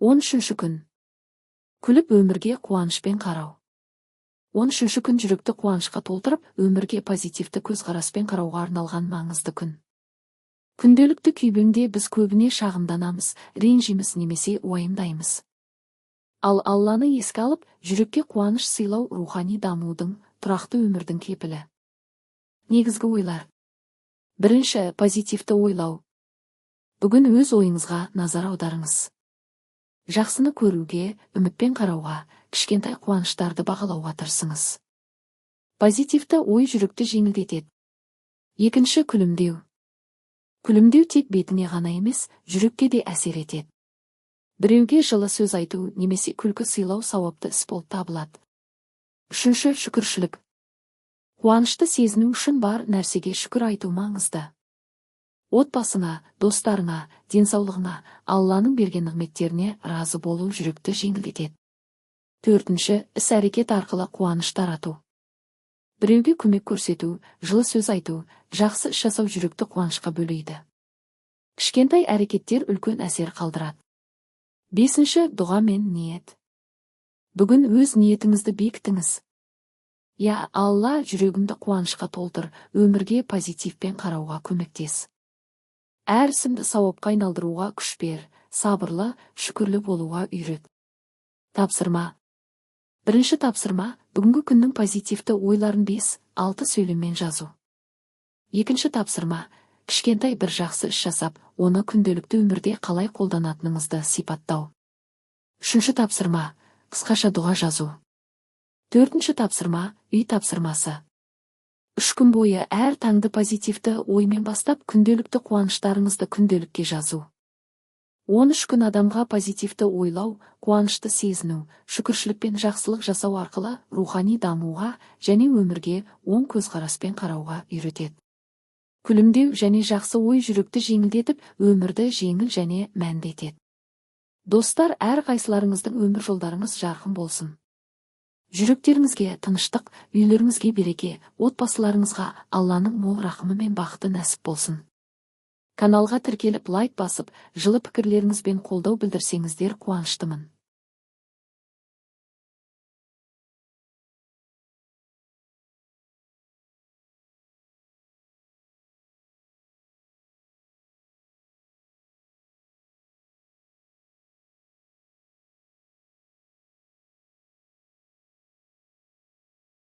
13-күн. Күліп, өмірге қуанышпен қарау. 13-күн жүректі қуанышқа толтырып, өмірге позитивті көзқараспен қарауға арналған маңызды күн. Күнделікті күйбеңде біз көбіне шағымданамыз, ренжиміз немесе уайымдаймыз. Ал Алланы еске алып, жүрекке қуаныш сыйлау — рухани дамудың, тұрақты өмірдің кепілі. Негізгі ойлар. Бірінші, позитивті ойлау. Бүгін өз ойыңызға назар аударыңыз. Жақсыны көруге, үмітпен қарауға, кішкентай қуаныштарды бағалауға тырысыңыз. Позитивті ой жүректі жеңілдетеді. Екінші, күлімдеу. Күлімдеу тек бетіңе ғана емес, жүрекке де әсер етеді. Біреуге жылы сөз айту немесе күлкі сыйлау сауапты іс болып табылады. Үшінші, шүкіршілік. Қуанышты сезіну үшін бар нәрсеге шүкір айту маңызды. Отбасыңа, достарыңа, денсаулығыңа, Алланың берген нығметтеріне разы болу жүректі жеңілдетеді. Төртінші, іс әрекет арқылы қуаныш тарату. Біреуге көмек көрсету, жылы сөз айту, жақсы іс жасау жүректі қуанышқа бөлейді. Кішкентай әрекеттер үлкен әсер қалдырады. Бесінші, дұға мен ниет. Бүгін өз ниетіңізді бекітіңіз. Я Алла, жүрегімді қуанышқа толтыр, өмірге позитивпен қарауға көмектес. Әр ісімді сауапқа айналдыруға күш бер, сабырлы, шүкірлі болуға үйрет. Тапсырма. Бірінші тапсырма: бүгінгі күннің позитивті ойларын 5-6 сөйлеммен жазу. Екінші тапсырма: кішкентай бір жақсы іс жасап, оны күнделікті өмірде қалай қолданатыныңызды сипаттау. Үшінші тапсырма: қысқаша дұға жазу. Төртінші тапсырма: үй тапсырмасы. 3 күн бойы әр таңды позитивті оймен бастап, күнделікті қуаныштарыңызды күнделікке жазу. 13 күн адамға позитивті ойлау, қуанышты сезіну, шүкіршілікпен жақсылық жасау арқылы рухани дамуға және өмірге оң көзқараспен қарауға үйретеді. Күлімдеу және жақсы ой жүректі жеңілдетіп, өмірді жеңіл және мәнді етеді. Достар, әрқайсыларыңыздың өмір жолдарыңыз жарқын болсын. Жүректеріңізге тыныштық, үйлеріңізге береке, отбасыларыңызға Алланың мол рахымы мен бақыты нәсіп болсын. Каналға тіркеліп, лайк басып, жылы пікірлеріңізбен қолдау білдірсеңіздер, қуаныштымын.